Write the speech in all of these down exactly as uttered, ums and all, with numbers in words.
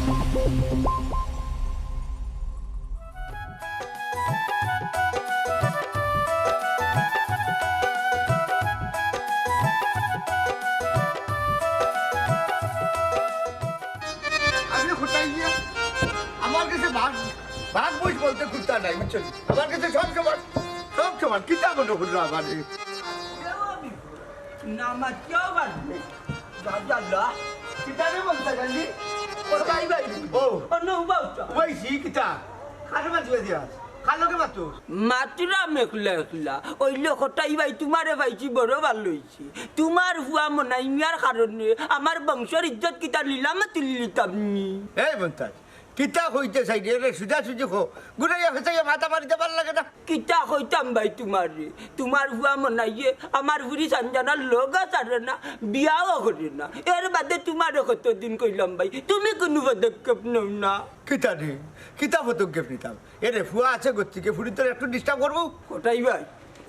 আমি কোথায় গিয়া? আমার কাছে ভাগ, ভাগ বই বলতে কুত্তা নাই, বুঝছো নি? আমার কাছে সব সমান, সব সমান। কিতা মনে করলো আমার এই? না, আমার কেউ বাদ নেই। যা, যা, যা। কিতা রে বলতে গেলি? কোথায় ভাই? ও। অন্য উবাও তো। ওই সি কিতা? কারে মাতিবা দিয়া? কার লগে মাতো? মাতুরাম একলা একলা। ওই লোকটাই ভাই তোমারে পাইছি, বড় ভালা অইছে। তোমার ফুয়া মনাই মিয়ার কারণে আমার বংশর ইজ্জত কিতা নিলামে তুলি লিতাম নি। এই মন্তাজ, কিতা কইতে চাই রে, রে, সুজা সুজি কও। ঘুরাইয়া ফেসাইয়া মাথা মারিতে ভালা লাগে না। কিতা কইতাম ভাই তোমারে? তোমার ফুয়া মনাইয়ে আমার ফুরি সানজানার লগও ছাড়ে না, বিয়াও করে না। এর বাদে তোমারে কতদিন কইলাম ভাই, তুমি কুনু পদক্ষেপ নেও না। কিতা রে? কিতা পদক্ষেপ নিতাম? এরে ফুয়া আছে গতিকে ফুরি তোর একটু disturb করবো। কোথায় ভাই?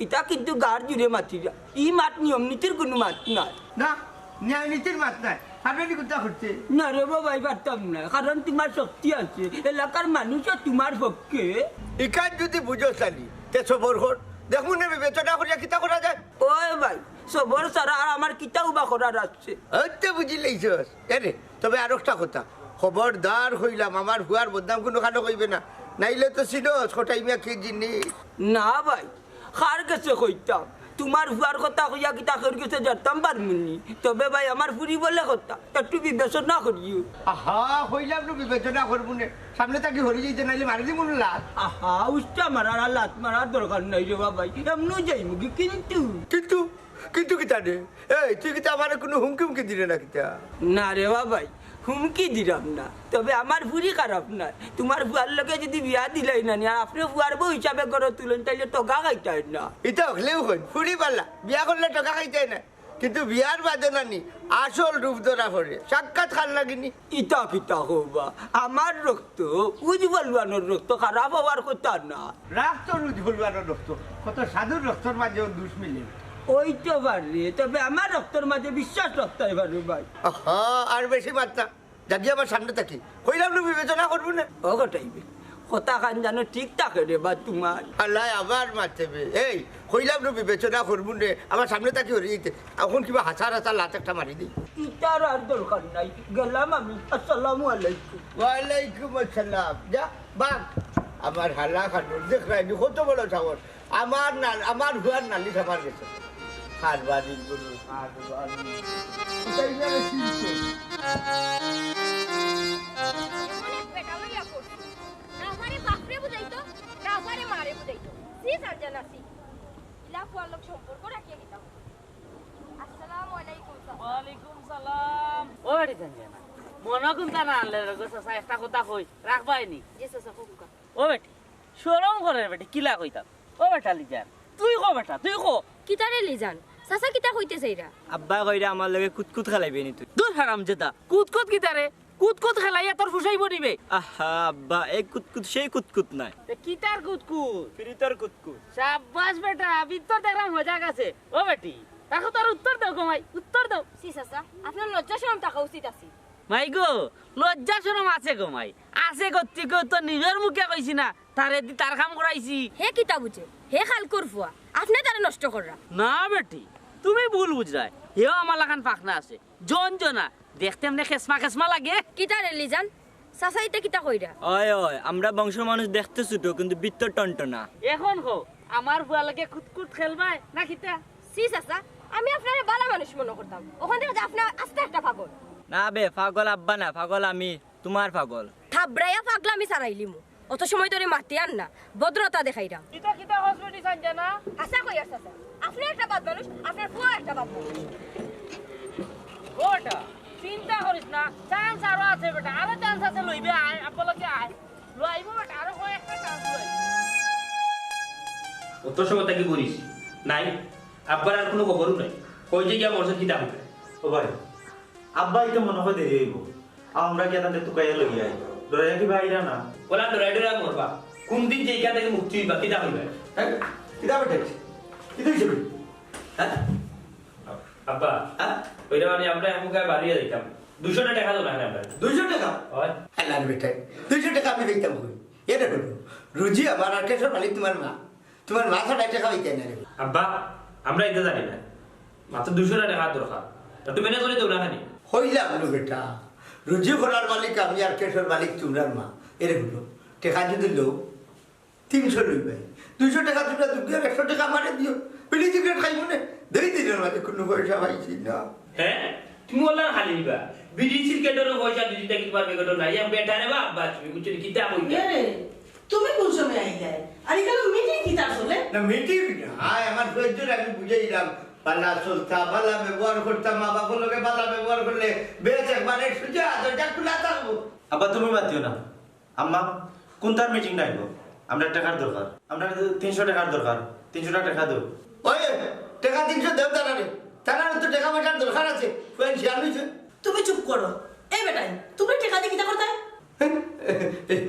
ইটা কিন্তু গার জুড়ে মাতিরা। ই মাত নিয়ম নীতির কুনু মাত নায়। না, ন্যায় নীতির মাত নায়। সামনে নি কুত্তা করতে? না রে বাবা, ভাই পারতাম না, কারণ তোমার শক্তি আছে, এলাকার মানুষও তোমার পক্ষে। ইখান যদি বুঝো চালি, তে সবর কর। দেখমু নে বিবেচনা করিয়া কিতা করা যায়। ওই ভাই, সবর ছাড়া আর আমার কিতাও বা করার আছে? হয়তো বুঝি লইছস। এরে, তবে আর একটা কথা, খবরদার কইলাম, আমার ফুয়ার বদনাম কুনু কানো কইবে না, নাইলে তো চিনস কটাই মিয়া কি জিনিস। না ভাই, কার গেছে কইতাম? তোমার ফুয়ার কথা কইয়া কিতা কেউর গেছে জানতাম পারমুনি। তবে ভাই, আমার ফুরি বলে কথা, একটু বিবেচনা করিও। আহা, কইলাম নু বিবেচনা করবো নে, সামনে থাকি হরি যাইতে নাইলে মারি দিমু নে লাত। আহা, উষ্টা মারার আর লাত মারার দরকার নাই রে বাবা, এমনু যাইমুগি। কিন্তু কিন্তু, কিন্তু কিতা রে? এই, তুই কিতা আমারে কুনু হুমকি হুমকি দিরে না কিতা? না রে বাবাই, হুমকি দিরাম না। তবে আমার ফুরি খারাপ নায়। তোমার ফুয়ার লগে যদি বিয়া দিলাই না নি, আর আপনে ফুয়ার বউ হিসাবে ঘরো তুলইন, তাইলে টগা খাইতায় না। ইতা হকলেউ কইন, ফুরি ভালা, বিয়া করলে টগা খাইতায় না। কিন্তু বিয়ার বাদে না নি, আসল রূপ ধরা পড়ে। সাক্ষাৎ কার লাগি নি? ইতা কিতা কও বা? আমার রক্ত, উজ বলওয়ানর রক্ত খারাপ অওয়ার কথা না। রাগ তো রুজ হলুয়ার রক্ত, কত সাধুর রক্তর মাঝেও দুষ মিলে। অইতো পারে, তবে আমার রক্তর মাঝে বিশ্বাস রাখতায় পারো ভাই। আহা, আর বেশি মাত না, যাগি আমার সামনে থাকি। কইলাম নু বিবেচনা করবো নে। ও গটাইবে, কথা খান জানো ঠিক থাকে রে বা তোমার। আল্লাহ আবার মারতে বে। এই, কইলাম নু বিবেচনা করবো নে, আমার সামনে থাকি হরি যাইতে। এখন কিবা হাসার হাসার লাত একটা মারি দেই। ইতার আর দরকার নাই, গেলাম আমি। আসসালামু আলাইকুম। ওয়ালাইকুম আসসালাম। যা, বাঘ। আমার হালা খানুর, দেখরায় নি কত বড় সাহস। আমার না, আমার ফুয়ার নালিশ আমার গেছে। হারবারি গরু, হারবারি। কোথায় গেলে চিনছে? এমন এক বেটা লইয়া পড়ছি। না পারে বাপরে বুঝাইতো, না পারে মারে বুঝাইতো। ছি সারজানা ছি। ইলা ফুয়ার লগে সম্পর্ক রাখিয়া কিতা অইবো? আসসালামু আলাইকুম, চাচা। ওয়ালাইকুম সালাম। ও বেটি সারজানা, মনো কুন্তা না আনলে রে গো চাচা, একটা কথা কই, রাখবায় নি? জি চাচা, কউক্কা। ও বেটি, শরম করের বেটি, কিলা কইতাম? ও বেটা লিজান, তুই ক বেটা, তুই ক। কিতারে লিজান? চাচা কিতা কইতে চাইরা? আব্বা কইরা আমার লগে কুতকুত খেলাইবে নি তুই। দূর হারামজাদা, কুতকুত কিতারে? কুতকুত খেলাইয়া তোর ফুসাইবো নি বে? আহা আব্বা, এই কুতকুত সেই কুতকুত নায়। তে কিতার কুতকুত? পিরিতর কুতকুত। সাব্বাস বেটা, আবির তো দেখরাম মজা আছে। ও বেটি, তাকে তোর উত্তর দেও গো মাই, উত্তর দেও। ছি চাচা, আপনার লজ্জা শরম থাকা উচিত আছে। মাই গো, লজ্জা শরম আছে গো মাই, আছে গো, তুই কেউ তো নিজর মুখে কইছি না, তারে দি তার কাম করাইছি। হে কিতা বুঝে? হে খালকুর ফুয়া, আপনে তারে নষ্ট কররা। না বেটি, তুমি ভুল বুঝরায়, হেও আমার লাখান ফাকনা আছে, জন জনা, দেখতে এমনে খেসমা খেসমা লাগে। কিতা রে লিজান, চাচা ইতা কিতা কইরা? অয় অয়, আমরা বংশর মানুষ দেখতে ছোট, কিন্তু ভিতর টনটনা। এখন কও, আমার ফুয়ার লগে কুতকুত খেলবায় না কিতা? ছি চাচা, আমি আপনারে ভালা মানুষ মনো করতাম, অখন দেখা যায় আপনে আস্তা একটা পাগল। না বে, পাগল আব্বা না, পাগল আমি। তোমার পাগল। থাবড়াইয়া পাগলামি ছাড়াইলিমু। অত সময় ধরি মাতিয়ার না, ভদ্রতা দেখাইরাম। ইতা কিতা কস বেটি সারজানা? হাছা কইয়ার চাচা, আপনে একটা বাদ মানুষ, আপনার ফুয়াও একটা বাদ মানুষ। ওটা চিন্তা করিস না, chance আরো আছে বেটা, আরো chance আছে, লইবে আয়, আব্বার লগে আয়। লইবো বেটা, আরো কয়েকটা chance লইবো। অত সময় থাকি বলিস নাই, আব্বার আর কুনু খবরও নাই। কই যে গিয়া মরছইন কিতা কইবে? ও ভাই, আব্বা আইতে মনো অয় দেরি অইবো। আমরা গিয়া তানরে তুকাইয়া লইয়া আই। ডরাইয়া কিবা আইরা না? ওলা ডরাই ডরাই মরবা। কুনদিন যে ইখান থাকি মুক্তি অইবা, কিতা কইবা? হ্যাঁ? কিতা বেটা? কিতা অইছে বে? হ্যাঁ? আব্বা। হ্যাঁ? অইলে মানে আমরা এক মুখে বাড়িয়ে দিতাম। দুইশো টেকা দেও না আমরা। দুইশো টেকা? অয়। আল্লাহর বেটায়, দুইশো টেকা আমি দিতাম কই? এরে হুনো, রুজি আমার আর কেশর মালিক তুমার মা। তুমার মা ছাড়া টেকা পাইতায় না রে। আব্বা, আমরা ইতা জানি না। মাত্র দুইশো টেকা দরকার। একটু ম্যানেজ করি দেও না খানি। কইলাম নু বেটা, রুজি করার মালিক আমি আর কেশর মালিক তুমরার মা। এরে হুনো, টেকা যদি লও, তিনশো লইবায়। দুইশো টেকা তুমরা দুগিয়ে একশো টেকা আমারে দিও। বিড়ি সিগারেট খাইমু নে। দুই দিনর মাঝে কুনু পয়সা পাইছি না। হে? তুমি অলা খালি নিবা? বিড়ি সিগারেটর পয়সা দুই দিন থাকি তুমার পকেটো নাই। আমি বেটা রে বা আব্বা, তুমি বুঝছো নি? কিতা কইতায়? এরে, তুমি কুন সময় আইলায়? আর ইখানো মিটিং কিতা চলে? না, মিটিং না। আয়, আমার সহ্যরে আমি বুঝাইলাম। বালা চলতা, বালা ব্যবহার করতা, মা বাপর লগে বালা ব্যবহার করলে বেশ একবারে সুজা, দরজা খুলা থাকবো। আব্বা, তুমি মাতিও না। আম্মা, কুনটার মিটিং নাইবো? আমরার টেকার দরকার। আমরার তিনশো টেকার দরকার। তিনশো টেকা দেও। ওই, টেকা তিনশো দেও তারারে। তারার তো টেকা পয়সার দরকার আছে। ফুয়াইন শিয়ান অইছে। তুমি চুপ করো। এই বেটাইন, তুমরা টেকা দি কিতা করতায়?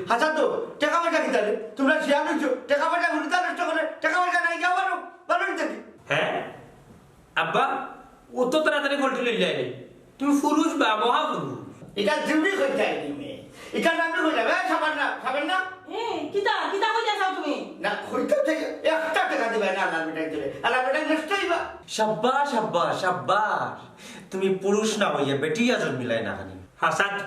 হাছা তো, টেকা পয়সা কিতা রে? তুমরা শিয়ান অইছো। টেকা পয়সা হুরুতা নষ্ট করে, টেকা পয়সা নাই যাও পারো, পারো নি থাকি? হে? আব্বা, অত তাড়াতাড়ি ফল্টি লইলায় নি? তুমি পুরুষ বা মহাপুরুষ। ইটা তুমি কইতায় নি মে? ইটা নামে কইতায়, এ, সাবান না, সাবান না। এ, কিতা, কিতা কইতায় চাও তুমি? না, কইতাম চাই, একটা টেকা দিবায় না, আল্লাহর বেটাইন ধরে। আল্লাহর বেটাইন নষ্ট অইবা। সাব্বাস, সাব্বাস, সাব্বাস। তুমি পুরুষ না অইয়া বেটিয়া জন্মিলায় না খানি। হাছা তো,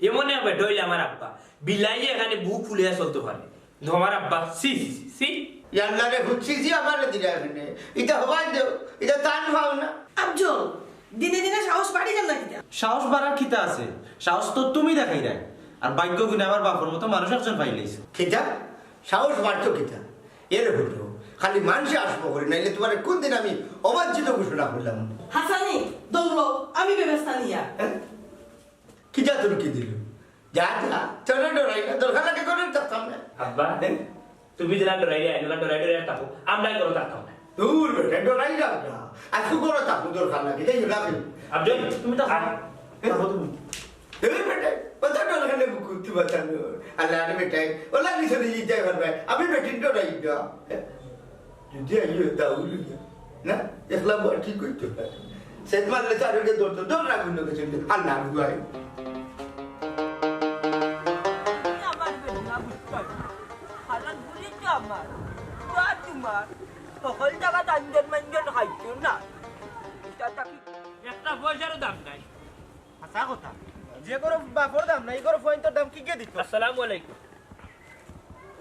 এমন এক বেটা অইলে আমার আব্বা, বিলাইয়ে এখানে বুক ফুলিয়া চলতো পারে। কিন্তু আমার আব্বা, ছি, ছি, ছি, ছি। ইয়াল্লা রে, হুচ্ছি জি আমারে দিলা এখানে। ইটা হবাই দেও, ইটা তান পাও না। আফজল, দিনে দিনে সাহস বাড়ি গেল না কিতা? সাহস বাড়ার কিতা আছে? সাহস তো তুমি দেখাইরায়। আর ভাগ্য গুণে আমার বাপর মতো মানুষ একজন পাইলাইছো। কিতা? সাহস বাড়তো কিতা? এরে হুনো, খালি মানষে আসবো করি, নাইলে তুমারে কুনদিন আমি অবাঞ্ছিত ঘোষণা করলাম। হাছানি, দৌড়ো, আমি ব্যবস্থা নিয়া। হ্যাঁ? কিতা তোর কি দিল? যা, যা, তোরে ডরাই না, দরকার লাগে করে থাকতাম না। আব্বা, হ্যাঁ? তুমি যেলা ডরাইলে, এলা ডরাই ডরাই থাকো, আমরা ঘরো থাকতাম না। দূর বেটা, ডরাই যাও না। আর তুই ঘরো থাকো, দরকার লাগে, যাই হোক, আপনি। আফজল, তুমি তো আ- থাকো তুমি। দূর বেটা, কত ডর হলে বুকু তুই বাঁচানো। আল্লাহ রে বেটাই, ওলা নিচে দিয়ে যাই পারবে। আমি বেটিন ডরাই না। যদি আইও দাউল না, একলা বল ঠিক করতে পারে। সেট মারলে চারুকে ধরতো, ধর না গুলো গেছে, আর না গুয়াই। আমার বেদনা বুঝতে হবে। হারান বলি তো আমার, যা তোমার, সকল জায়গা তাঞ্জন মাঞ্জন খাইছো না। এটা তাকে একটা পয়সারও দাম নাই। হাছা কথা। যে করো বাপর দাম নাই, এই করো পয়েন্টর দাম কি কে দিত? আসসালামু আলাইকুম।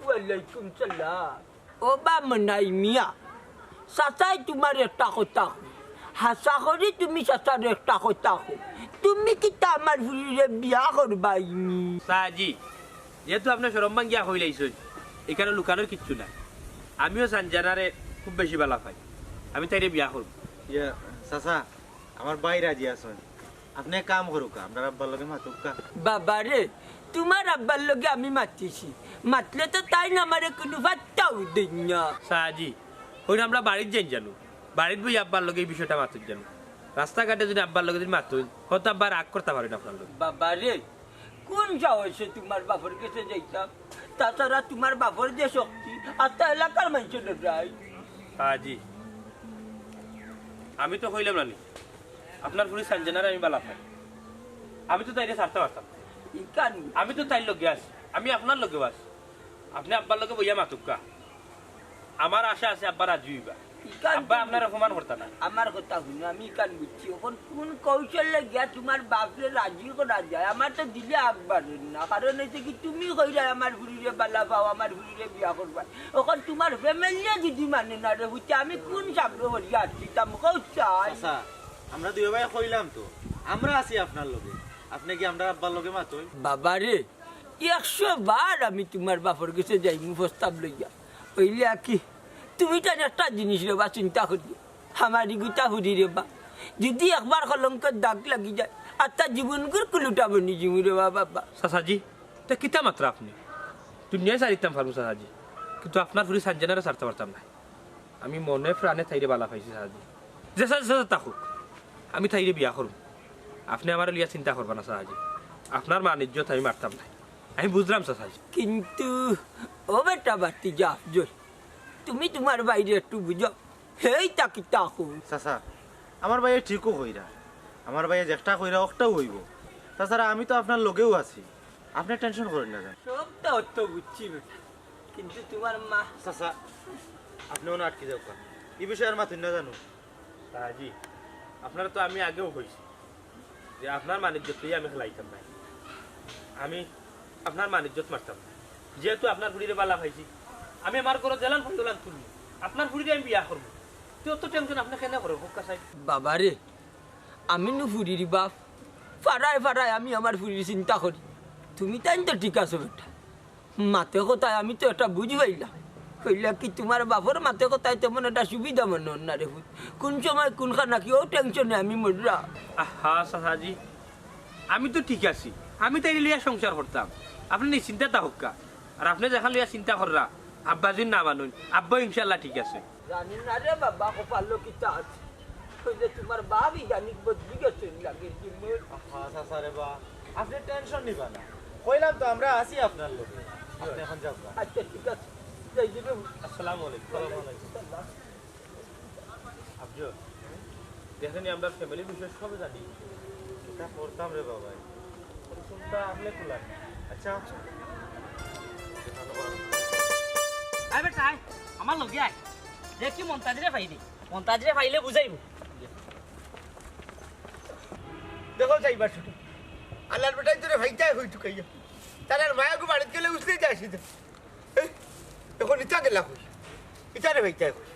ওয়ালাইকুম সালাম। ও বা মনাই মিয়া, চাচাই তুমার একটা কথা কই। হাছা করি তুমি চাচার একটা কথা কই। তুমি কিতা আমার ফুরিরে বিয়া করবায়নি? চাচাজি, যেহেতু আপনে শরম ভাঙ্গিয়া কইলাইছইন, ইখানো লুকানোর কিচ্ছু নাই। আমিও সানজানারে খুব বেশি বালা পাই। আমি তাইরে বিয়া করমু। ইয়া, চাচা, আমার ভাই রাজি আছইন। আপনে এক কাম করুক্কা, আমরার আব্বার লগে মাতুক্কা। বাবা রে, তুমার আব্বার লগে আমি মাতিছি, মাতলে তো তাইন আমারে কুনু পাত্তাউ দেইন না। চাচাজি, অইন আমরা বাড়িত যাইন জানু, বাড়িত বই আব্বার লগে ই বিষয়টা মাতুন জানু। রাস্তাঘাটে যদি আব্বার লগে যদি মাতুন, হয়তো আব্বা রাগ করতা পারইন আপনার লগে। বাবা রে, কুন সাহসে তুমার বাপর গেছে যাইতাম? তাছাড়া তুমার বাপর যে শক্তি, আস্তা এলাকার মানষে ডরায়। চাচাজি, আমি তো কইলাম না নি, আপনার ফুরি সানজানারে আমি বালা পাই। আমি তো তাইরে ছাড়তা পারতাম না। ইখান আমি তো তাইর লগে আছি, আমি আপনার লগেও আছি। আপনে আব্বার লগে বইয়া মাতুক্কা। আমার আশা আছে আব্বা রাজি অইবা। ইখান আব্বা তো আপনারে অপমান করতা না। আমার কথা হুনো, আমি ইখান বুঝছি। অখন কুন কৌশলে গিয়া তুমার বাপরে রাজি করা যায়? আমার তো দিলে আগ বাড়ের না। কারণ অইছে কি, তুমি কইরায় আমার ফুরিরে বালা পাও, আমার ফুরিরে বিয়া করবায়। অখন তুমার ফ্যামিলিয়ে যদি মানে না রে, বুঝছো, আমি কুন সামনে হরিয়া আসছিতাম, কও চাই? চাচা, আমরা দুই ভাই কইলাম তো, আমরা আছি আপনার লগে। আপনে কি আমরার আব্বার লগে মাতইন? বাবা রে, একশো বার আমি তুমার বাপর গেছে যাইমু প্রস্তাব লইয়া। অইলে আর কি, তুমি তান একটা জিনিস রে বা চিন্তা করিও। আমার ইগুতা ফুরি রে বা, যদি একবার কলঙ্কর দাগ লাগি যায়, আর তার জীবনগুর কুলুটা বনি যিমু রে বা বাবা। চাচাজি, তে কিতা মাতরা আপনে? দুনিয়ায় ছাড়িতাম পারমু চাচাজি, কিন্তু আপনার ফুরি সানজানারে ছাড়তা পারতাম না। আমি মনে প্রাণে তাইরে বালা পাইছি চাচাজি। যেছা যেছা থাকুক, আমি তাইরে বিয়া করমু। আপনে আমারে লইয়া চিন্তা করবা না চাচাজি। আপনার মান ইজ্জত আমি মারতাম নায়। আমি বুঝলাম চাচাজি। কিন্তু ও বেটা ভাতিজা আফজল, তুমি তুমার ভাইরে একটু বুঝাও। হেইটা কিতা কও? চাচা, আমার ভাইয়ে ঠিকউ কইরা। আমার ভাইয়ে যেটা কইরা অকটাউ অইবো। তাছাড়া আমি তো আপনার লগেউ আছি, আপনে টেনশন করইন না যান। সবতা অতো বুঝছি বেটা, কিন্তু তুমার মা। চাচা, আপনে অনো আটকি যাউক্কা, ই বিষয়ে আর মাতইন না জানু। চাচাজি, আপনারে তো আমি আগেউ কইছি যে আপনার মান-ইজ্জত লইয়া আমি খেলাইতাম নায়। আমি আপনার মান-ইজ্জত মারতাম নায়। যেহেতু আপনার ফুড়িরে ভালা পাইছি, আমি আমার ঘরো যেলান পাই অলান তুলমু। আপনার ফুড়িরে আমি বিয়া করমু। তে অতো টেনশন আপনে কেনে করইন, কউক্কা চাই? বাবারে, আমি নু ফুড়ির বাপ, ফাড়ায় ফাড়ায় আমি আমার ফুড়ির চিন্তা করি। তুমি তাইন তো ঠিক আছো বেটা, মাতে কথায় আমি তো একটা বুঝি পাইলাম। কইলা কি, তুমার বাপর মাতে কথায় তেমন একটা সুবিধা মনো অর না রে পুত। কুন সময় কুনখান নাকি অউ টেনশনে আমি মরিরাম। আহা চাচাজি, আমি তো ঠিক আছি, আমি তাইরে লইয়া সংসার করতাম, আপনে নিশ্চিন্তে থাকউক্কা। আর আপনে যেখান লইয়া চিন্তা কররা, আব্বা যদি না মানইন, আব্বা ইনশাআল্লাহ ঠিক আছে। জানি না রে বাবা, কপালো কিতা আছে। কইলে তুমার বাপ ইদানিং বদলি গেছইন লাগে দিমু। আহা, চাচা রে বা, আপনে টেনশন নিবা না। কইলাম তো, আমরা আছি আপনার লগে। আপনে এখন যাউক্কা। আচ্ছা, ঠিক আছে। যাই দিমু। আসসালামু আলাইকুম। ওয়ালাইকুম আসসালাম। আফজল, দেখছনি, আমরা ফ্যামিলি বিষয়ে সব জানি। কিতা করতাম রে বাবা, কুনটা আপনে কুলান। আচ্ছা, আয় বেটা, আয়, আমার লগে আয়। দেখি মন্তাজরে পাইনি, মন্তাজরে পাইলে বুঝাইমু। দেখো যাইবার ছুটে, আল্লার বেটায় তোরে পাইতায় কই তুকাইয়া। তার আর মায়াগু বাড়িত গেলে উছলেই যায় সিধা। এই, এখন ইতা গেলা কই? ইতারে পাইতায় কই?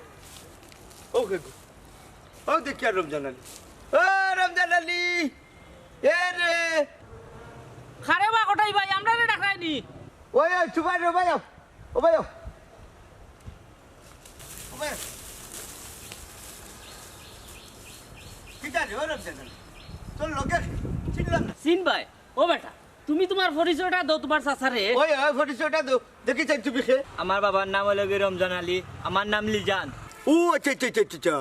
ও হে গো। ও দেখিয়ার রমজান আলী। ও রমজান আলী। এ রে। কারে বা কটাই ভাই, আমরারে ডাকরায়নি। ওই, ওই, তুমার রে ভাই, ও ভাই, ও। ও ভাই। কিতা রে, ও রমজান আলী? তোর লগে চিনলাম না। চিন ভাই, ও বেটা, তুমি তুমার পরিচয়টা দেও তুমার চাচারে। ওই, ওই, পরিচয়টা দেও। দেখি চাই তুমি কে? আমার বাবার নাম অইলো গি রমজান আলী, আমার নাম লিজান। ও আচ্ছা, আচ্ছা, আচ্ছা, আচ্ছা, আচ্ছা।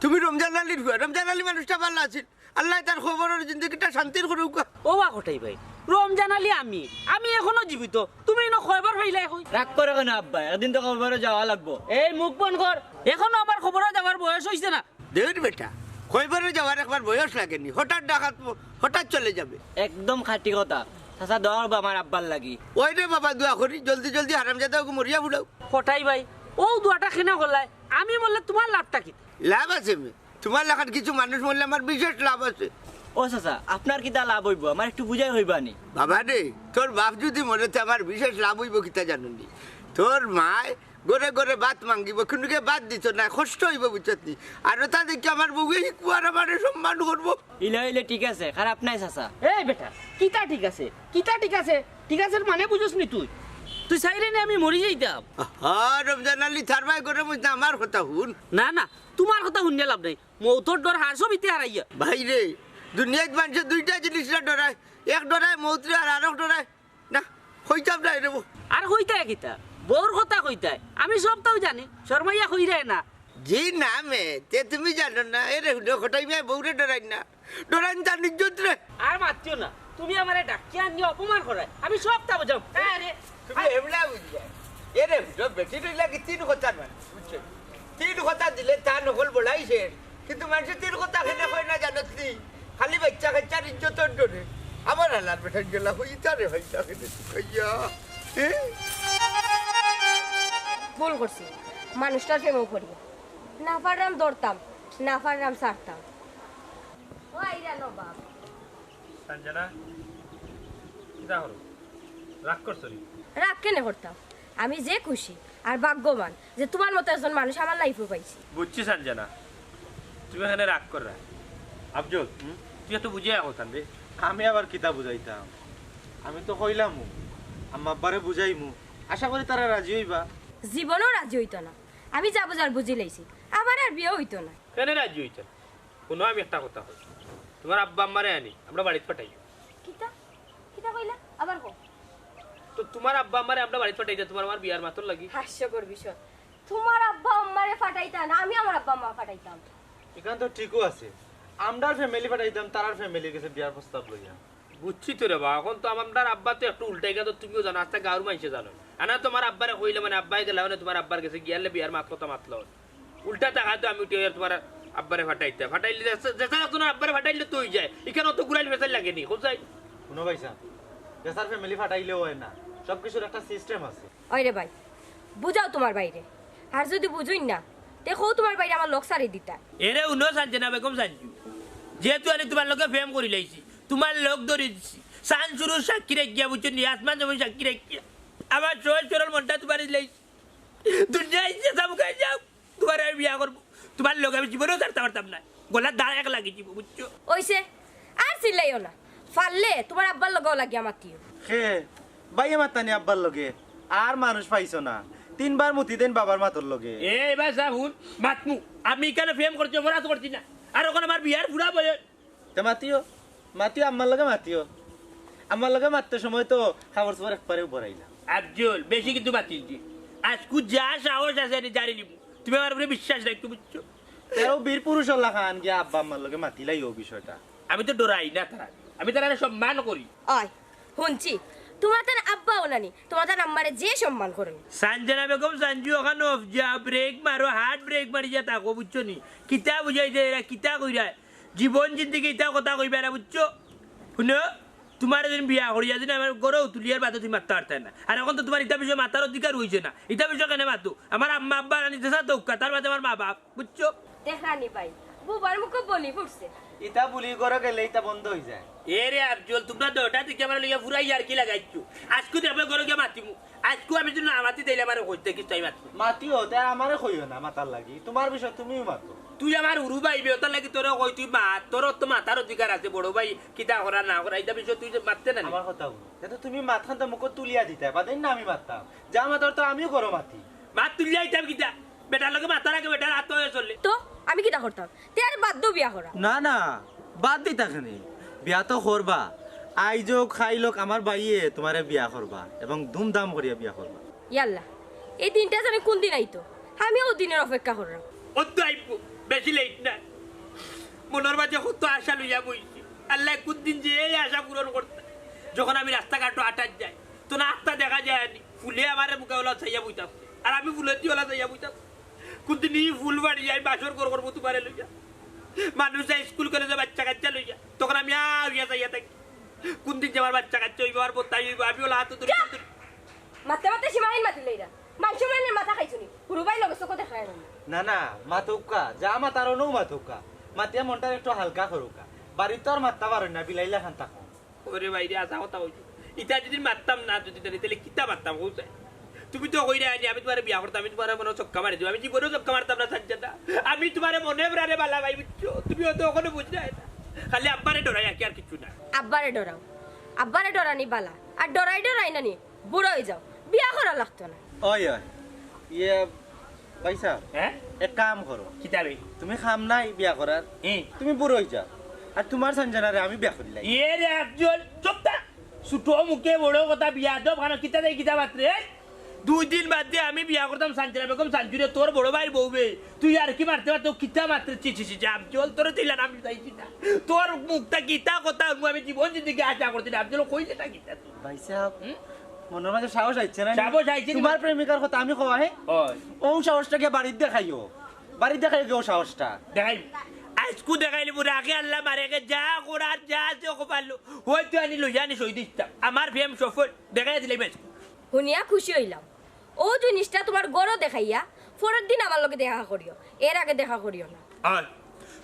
তুমি রমজান আলীর ফুয়া। রমজান আলী মানুষটা ভালা আছিল। আল্লায় তার কবরর জিন্দেগিটা শান্তির করউক্কা। ও বা কটাই ভাই, রমজান আলী আমি, আমি এখনো জীবিত। তুমি ইনো কয়বার পাইলায় কই? রাগ করো কেনে আব্বা? একদিন তো কবরো যাওয়া লাগবো। এই মুখ বন্ধ কর, এখনো আমার কবরো যাওয়ার বয়স অইছে না। দেউর বেটা, কবরো যাওয়ার একবার বয়স লাগেনি, হঠাৎ ডাকাত, হঠাৎ চলে যাবে। একদম খাঁটি কথা। চাচা, দোয়া করবা আমার আব্বার লাগি। ওই রে বাবা, দোয়া করি, জলদি জলদি হারামজাদা ওগু মরিয়া ফুড়াও। কটাই ভাই, অউ দোয়াটা কেনে করলায়? আমি মরলে তুমার লাভটা কিতা? লাভ আছে বে, তুমার লাখান কিছু মানুষ মরলে আমার বিশেষ লাভ আছে। ও চাচা, আপনার কিতা লাভ অইবো? আমারে একটু বুঝাই কইবা নি। বাবা রে, তোর বাপ যদি মরে তে আমার বিশেষ লাভ অইবো কিতা জানো নি? তোর মায় ঘরে ঘরে ভাত মাগিবো, কুনুকে ভাত দিতো নায়, কষ্ট অইবো বুঝছত নি? আর অতা দেখি আমার বউয়ে হিকবো আর আমারে সম্মান করবো। ইলা অইলে ঠিক আছে, খারাপ নায় চাচা। এই বেটা, কিতা ঠিক আছে? কিতা ঠিক আছে? ঠিক আছের মানে বুঝোস নি তুই? তুই চাইরে নি আমি মরি যাইতাম। আহা, রমজান আলী, তার বায় গরম অইস না, আমার কথা হুন। না, না, তুমার কথা হুনিয়া লাভ নাই। মউতর ডর হারছো ভিতরে হারাইয়া। ভাই রে, দুনিয়াত মানষে দুইটা জিনিসরে ডরায়, এক ডরায় মউতরে আর আরক ডরায় না, কইতাম না রে বউ। আর কইতায় কিতা? বউর কথা কইতায়, আমি সবতাউ জানি, শরমাইয়া কইরায় না। জি না মে, তে তুমি জানো না, এরে হুনো, কটাই মিয়ায় বউরে ডরাইন না, ডরাইন তান ইজ্জতরে। আর মাতিও না, তুমি আমারে ডাকিয়া আনিয়া অপমান করায়, আমি সবতা বুঝাম। আরে, তুমি এবলা বুঝিয়া, এরে হুনো, বেটি রইলা কি তিন কথার মানুষ, বুঝছো? তিন কথা দিলে তা নকল বড়াই শেষ। কিন্তু মানষে তিন কথা কেনে কয় না জানোস নি? খালি বাইচ্চা কাইচ্চার ইজ্জতর ডরে। আমার হালার বেটার গেলা কই ইতারে ভাইটা কেনে তুকাইয়া। এ? ভুল করছি, মানুষটার প্রেমো পড়িয়া। না পাররাম ধরতাম, না পাররাম ছাড়তাম। ও আইরা নবাব। সঞ্জনা, কিতা করো? রাগ করছো নি? রাগ কেনে করতাম? আমি যে খুশি আর ভাগ্যবান যে তুমার মতো একজন মানুষ আমার লাইফো পাইছি। বুঝছি সঞ্জনা, তুমি এখানে রাগ কররা। আফজল, হুম? তুই এত বুঝিয়া কথা রে। আমি আবার কিতা বুঝাইতাম? আমি তো কইলামউ, আম্মা আব্বারে বুঝাইমু, আশা করি তারা রাজি অইবা। জীবনেও রাজি অইতো না, আমি যা বুঝার বুঝি লাইছি, আমার আর বিয়া অইতো না। কেনে রাজি অইতো না? হুনো, আমি একটা কথা কই, তুমার আব্বা আম্মারে আনি আমরার বাড়িত পাঠাইও। কিতা? কিতা কইলা? আবার কও। তো তুমার আব্বা আম্মারে আমরার বাড়িত পাঠাইতাম, তুমার আমার বিয়ার মাতর লাগি। হাস্যকর বিষয়। তুমার আব্বা আম্মারে পাঠাইতা না, আমি আমার আব্বা আম্মা পাঠাইতাম। ইখান তো ঠিকউ আছে, আমরার ফ্যামিলি পাঠাইতাম, তারার ফ্যামিলির গেছে বিয়ার প্রস্তাব লইয়া। বুঝছি তো রে বা, অখন তো আমরার আব্বা তো একটু উল্টাই গেছে, তুমিও জানো, আস্তা গাঁওর মানষে জানো। আর না তুমার আব্বারে কইলে মানে আব্বায় গেলা মানে তুমার আব্বার গেছে গিয়া লে বিয়ার মাত কথা মাতলো। উল্টা টাকা তো আমি উঠে আর তুমার আব্বারে ফাটাইতা, ফাটাইলে যে-, যে-, যে-, একজন আব্বারে ফাটাইলে তো অই যায়। ইখান অত ঘুরাইল ফেসাইল লাগে নি, বুঝছাই? হুনো ভাইসাব, যেসার ফ্যামিলি ফাটাইলেও অয় না, সব কিছুর একটা সিস্টেম আছে। অইরে ভাই, বুঝাও তুমার ভাইরে। আর যুদি বুঝইন না, তে কও তুমার ভাইরে আমার লগ ছাড়ি দিতা। এরে হুনো সানজানা বেগম সানজু, যেহেতু আমি তুমার লগে প্রেম করিলাইছি, তুমার লগ ধরি দিছি, চান শুরুর সাক্ষী রাখিয়া, বুঝছো নি, আসমান জমিন সাক্ষী রাখিয়া, আমার সহজ সরল মনটা তুমারে দিলাইছি। দুনিয়ায় যে যাউক, যাউক, তুমারে আমি বিয়া করমু। তুমার লগে আমি জীবনেও ছাড়তাম পারতাম না। গলার দাগ এক লাগি যিবো, বুঝছো? অইছে, আর চিল্লাইও না। পারলে তুমার আব্বার লগেও লাগিয়া মাতিও। হে, ভাইয়ে মাততা নি আব্বার লগে? আর মানুষ পাইছো না। তিনবার মুতি দেইন বাবার মাতর লগে। এ, এবার যা হুন, মাতমু। আমি ইখানো প্রেম করছি, অপরাধ করছি না। আর অখন আমার বিয়ার পুরা বয়স। তে মাতিও, মাতিও, আম্মার লগে মাতিও। আম্মার লগে মাততে সময় তো কাপড় চোপড় একবারে উপরাইলা। আফজল, বেশি কিন্তু মাতিস নি। আইজকু যা সাহস আছে, আমি জারি নিমু। তুমি আমার উপরে বিশ্বাস রাখো, বুঝছো? তেও বীর পুরুষর লাখান গিয়া আব্বা আম্মার লগে মাতিলাইও বিষয়টা। আমি তো ডরাই না তারারে, আমি তারারে সম্মান করি। অয়, হুনছি, তুমার তান আব্বাও নানি, তুমার তান আম্মারে যে সম্মান করইন। সানজানা বেগম সানজু, অখানো যা ব্রেক মারো, হার্ড ব্রেক মারি যা থাকো, বুঝছো নি? কিতা বুঝাইছে এরা, কিতা কইরা? জীবন জিন্দেগি ইতা কথা কইবা না, বুঝছো? হুনো, তুমারে যেদিন বিয়া করিয়া যেদিন আমার ঘরো তুলিয়ার বাদে তুমি মাততা পারতায় না। আর অখন তো তুমার ইতা বিষয়ে মাতার অধিকার অইছে না। ইতা বিষয়ে কেনে মাতো? আমার আম্মা আব্বা রানি দেশা দৌকা, তার বাদে আমার মা বাপ, বুঝছো? দেখরানি ভাই, বুবার মুখো বলি ফুটছে। ইতা বুলি ঘরো গেলে ইতা বন্ধ অই যায়। এ রে আফজল, তুমরা তো হঠাৎ দেখি আমার লইয়া ফুরাই আর কি লাগাইছো। আইজকু দেখবে ঘরো গিয়া মাতিমু। আইজকু আমি যদি না মাতি তাইলে আমারে কইতে কিচ্ছু আমি মাতমু। মাতিও, তে আমারে কইও না মাতার লাগি। তুমার বিষয় তুমিও মাতো। তুই আমার হুরু ভাই বে, অতার লাগি তোরে কই তুই মাত। তোর তো মাতার অধিকার আছে, বড় ভাই কিতা করা না করা, ইতা বিষয়ে তুই যে মাততে না নি। আমার কথা হুনো। তে তো তুমি মাতখান তো মুখো তুলিয়া দিতায়, বাদে না আমি মাততাম। যা মাতার তো আমিও ঘরো মাতি। মাত তুলিয়া দিতাম কিতা? বেটার লগে মাতার আগে বেটার আত অইয়া চলে। তো আমি কিতা করতাম? তে আর বাদ দেও বিয়া করা। না, না, বাদ দিতা কেনে? বিয়া তো করবা। আইজ অউক, কাইল অউক, আমার ভাইয়ে তুমারে বিয়া করবা এবং ধুমধাম করিয়া বিয়া করবা। ইয়াল্লা, এই দিনটা জানি কুন দিন আইতো, আমি অউ দিনর অপেক্ষা কররাম। অউ তো আইবো, বেশি লেট না। মনর মাঝে কত আশা লইয়া বইছি, আল্লায় কুন দিন যে এই আশা পূরণ করতা। যখন আমি রাস্তাঘাটো আটাত যাই, তো না আস্তা দেখা যায় নি, ফুলে আমারে মুখে অলা চাইয়া বইতাম, আর আমি ফুলেদি অলা চাইয়া বইতাম। কুন দিন ই ফুল বাড়ি যাই, বাসর ঘর করমু তুমারে লইয়া। মানুষ যায় স্কুল কলেজো বাইচ্চা কাইচ্চা লইয়া, তখন আমি আউরিয়া চাইয়া থাকি। কুন দিন যে আমার বাইচ্চা কাইচ্চা অইবো, আর বন্দাই অইবো, আমি অলা আতো ধরি চুপ! ধরি। মাততে মাততে সীমাহীন মাতিলাইরা। মানষর মাইনষর মাথা খাইছো নি? হুরু ভাইর লগে চউখো দেখায় না। না, না, মাতউক্কা, যা মাতার অনউ মাতউক্কা। মাতিয়া মনটারে একটু হালকা করউক্কা। বাড়িত তো আর মাততা পারইন না, বিলাইর লাখান থাকইন। ওরে ভাইরে, হাছা কথা কইছো। ইতা যদি মাততাম না, যদি তাইলে, তাইলে কিতা মাততাম, কও চাই? তুমি তো কইরায় নি, আমি তুমারে বিয়া করতাম, আমি তুমারে মনো ছক্কা মারি দিমু। আমি জীবনেও ছক্কা মারতাম না, সাজ্জাদা। আমি তুমারে মনে প্রাণে বালা পাই, বুঝছো? তুমি অতো অখনো বুঝরায় না। খালি আব্বারে ডরাই, আর কি, আর কিচ্ছু না। আব্বারে ডরাও, আব্বারে ডরানি বালা। আর ডরাই ডরাই না নি, বুড়া অই যাও, বিয়া করা লাগতো না। ওই, ওই, ইয়ে, ভাইসাব, হ্যাঁ? এক কাম করো। কিতা বে? তুমি কাম নাই বিয়া করার, হুম। তুমি বুড়া অই যাও, আর তুমার সানজানারে আমি বিয়া করিলাই। এ রে আফজল, চুপ থাক। ছোট মুখে বড় কথা, বিয়াদব খানো, কিতা দেই কিতা মাতরে, এই? দুই দিন বাদে আমি বিয়া করতাম সানজানা বেগম সানজুরে, তোর বড় ভাইর বউ বে। তুই ইয়ার্কি মারতে মারতে কিতা মাতরে, ছি, ছি, ছি, ছি, আফজল, তোরে দিলাম আমি চাইছি না। তোর মুখটা কিতা কথা হুনমু, আমি জীবন জিন্দেগি আশা করছি না, আফজল, কইলে না কিতা তুই? ভাইসাব, হুম? মনর মাঝে সাহস আইছে না নি? সাহস আইছে নি? তুমার প্রেমিকার কথা আমি কওয়া, হে? ওই। অউ সাহসটা গিয়া বাড়িত দেখাইও। বাড়িত দেখাইও গিয়া অউ সাহসটা। দেখাইমু। আইজকু দেখাইলে বুড়া আগে আল্লাহ মারে গে যা করার যা আছে কপালো। হয়তো আনি লইয়া আনি সই দিতাম। আমার প্রেম সফল। দেখাইয়া দিলাই আইজকু। হুনিয়া খুশি অইলাম। অউ জিনিসটা তুমার ঘরো দেখাইয়া পরের দিন আমার লগে দেখা করিও। এর আগে দেখা করিও না। আর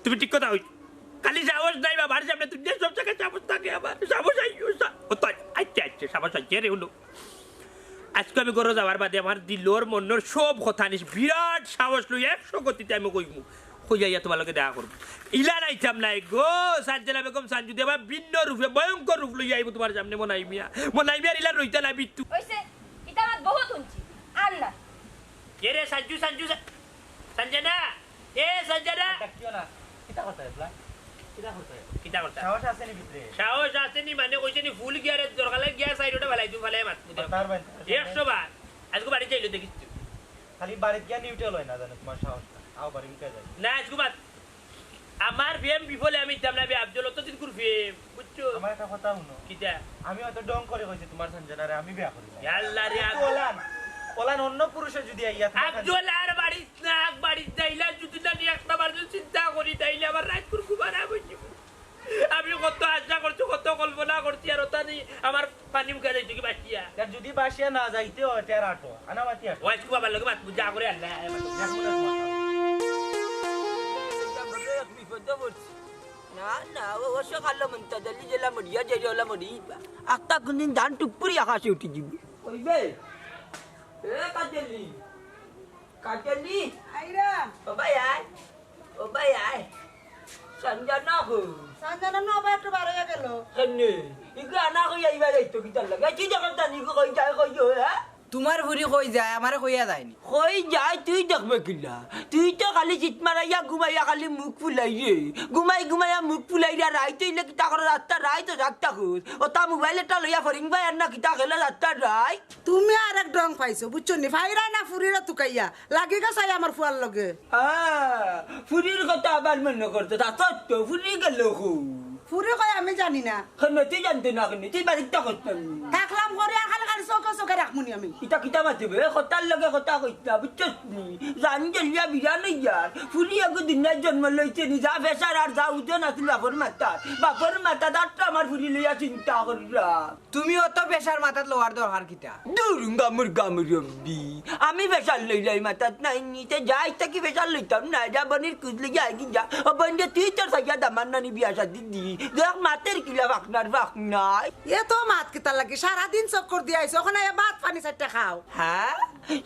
তুমি ঠিক কথা কইছো। খালি সাহস নাই বাবার সামনে, দুনিয়ার সব জাগাত সাহস থাকে আমার। সাহস আইও, সা-, ও তো আই-, আইছে, আইছে, সাহস আইছে রে, হুনো। আইজকু আমি ঘরো যাওয়ার বাদে আমার দিলর মনর সব কথা নিস বিরাট সাহস লইয়া একশো গতিতে আমি কইমু। কইয়া ইয়া তুমার লগে দেখা করমু। ইলা নাইতাম নায় গো, সানজানা বেগম সানজু দি আবার ভিন্ন রূপে ভয়ঙ্কর রূপ লইয়া আইবো তুমার সামনে, মনাই মিয়া। মনাই মিয়ার ইলা রইতা না বিট্টু। অইছে, ইতা মাত বহুত হুনছি। আর না। কে রে সানজু, সানজু, সা-, সানজানা? এ, সানজানা! ডাকিও না। কিতা করতায়, এবলা? কিতা করতায়? কিতা করতায়? সাহস আছে নি ভিতরে? সাহস আছে নি মানে কইছে নি ফুল গিয়ারে দরকার লাগে গিয়ার সাইডে ফালাই দিমু, ফালাই মাত। তার বাইন, তার বাইন। একশো বার। আইজকু বাড়িত যাইলে দেখিস তুই। খালি বাড়িত গিয়া নিউট্রাল অয় না জানো তুমার সাহসটা। আও বাড়ি উঠে যাই। না, আইজকু মাত। আমার প্রেম বিফলে আমি দিতাম না, বে আফজল, অতদিন কুর প্রেম, বুঝছো? আমার একটা কথা হুনো। কিতা? আমি অতো ঢং করি কইছি তুমার সানজানারে আমি বিয়া করি না। ইয়া আল্লাহ রে, আফজল। ওলান, ওলান অন্য পুরুষে যদি আইয়া থাকে। আফজল আর বাড়িত না, বাড়িত যাইলা যদি না নি একটা বার যদি চিন্তা করি, তাইলে আমার রাইত কুর ঘুমার আবই। আমি কত আশা করছি, কত কল্পনা করছি, আর ওটা নেই আমার পানি মুখে যাইতো কি বাসিয়া। তা যদি বাসিয়া না যাইতে হয়, তের আটো, আনা মাতি আটো। ওয়াইস কুবা ভালো মাত বুঝা করে আল্লাহ। এক মিনিট মাত। না, না, ও, ও সকালে মন্তা দিলি যেলা মরিয়া যাই, ওলা মরি। আত্মা কোনদিন ধান টুপুরি আকাশে উঠি দিবি। কইবে? এ কাজলি। কাজলি। আইরা। ও ভাই আয়। ও ভাই আয়। সঞ্জনা হো। সঞ্জনা না ভাই একটু বার হইয়া গেল। কেনে? ইগু আনা কই আইবা যাইতো কিতার লাগে? কি দেখো জানি গো কই যায় কই হো, হ্যাঁ? তোমার ফুরি কই যায়, আমারে কইয়া যায়নি। কই যায় তুই দেখবে কিলা? তুই তো খালি চিত মারাইয়া ঘুমাইয়া খালি মুখ ফুলাই রে। ঘুমাই ঘুমাইয়া মুখ ফুলাই রে, রাইত হইলে কিতা করে রাস্তা রাইত ও রাস্তা খুঁজ। ও তা মোবাইল একটা লইয়া ফরিং ভাই আর না কিতা খেলে রাস্তা রাইত। তুমি আর এক ডং পাইছো, বুঝছো নি? ফাইরা না ফুরিরে তুকাইয়া। লাগি গেছে আমার ফুয়ার লগে। আহ, ফুরির কথা আবার মনে করতো, তা সত্য, ফুরি গেল কো? ফুরি কই আমি জানি না। কেনে তুই জানতে না কেনে? তুই বাড়িতে করতাম। থাকলাম ঘরে আর খালি খালি চোখে চোখে রাখমুনি আমি। ইটা কিতা মাতিবে? এ, কথার লগে কথা কইতা, বুঝছস নি? জান গেলিয়া বিরান ইয়ার। ফুরি এগু দুনিয়ার জন্ম লইছে নি, যা ফেসার আর যা ওজন আছিল বাপর মাথাত। বাপর মাথাত আর তো আমার ফুরি লইয়া চিন্তা কররা। তুমি অত ফেসার মাথাত লওয়ার দরকার কিতা? দুরুঙ্গা মুরগা মুরব্বি। আমি ফেসার লইলাই মাথাত নাই নি, তে যাইস থাকি ফেসার লইতাম না, যা বনির কুজ লইয়া আইগি যা। ও বন রে, তুই তোর সাইয়া দামান নানি বিয়া শাদি দি। দেখ মাতের কিলা ফাকনার ফাকনাই। এ তো মাত কিতা লাগি? সারাদিন চক্কর দিয়া আইছো, এখন আইয়া ভাত পানি চাইরটা খাও। হ্যাঁ?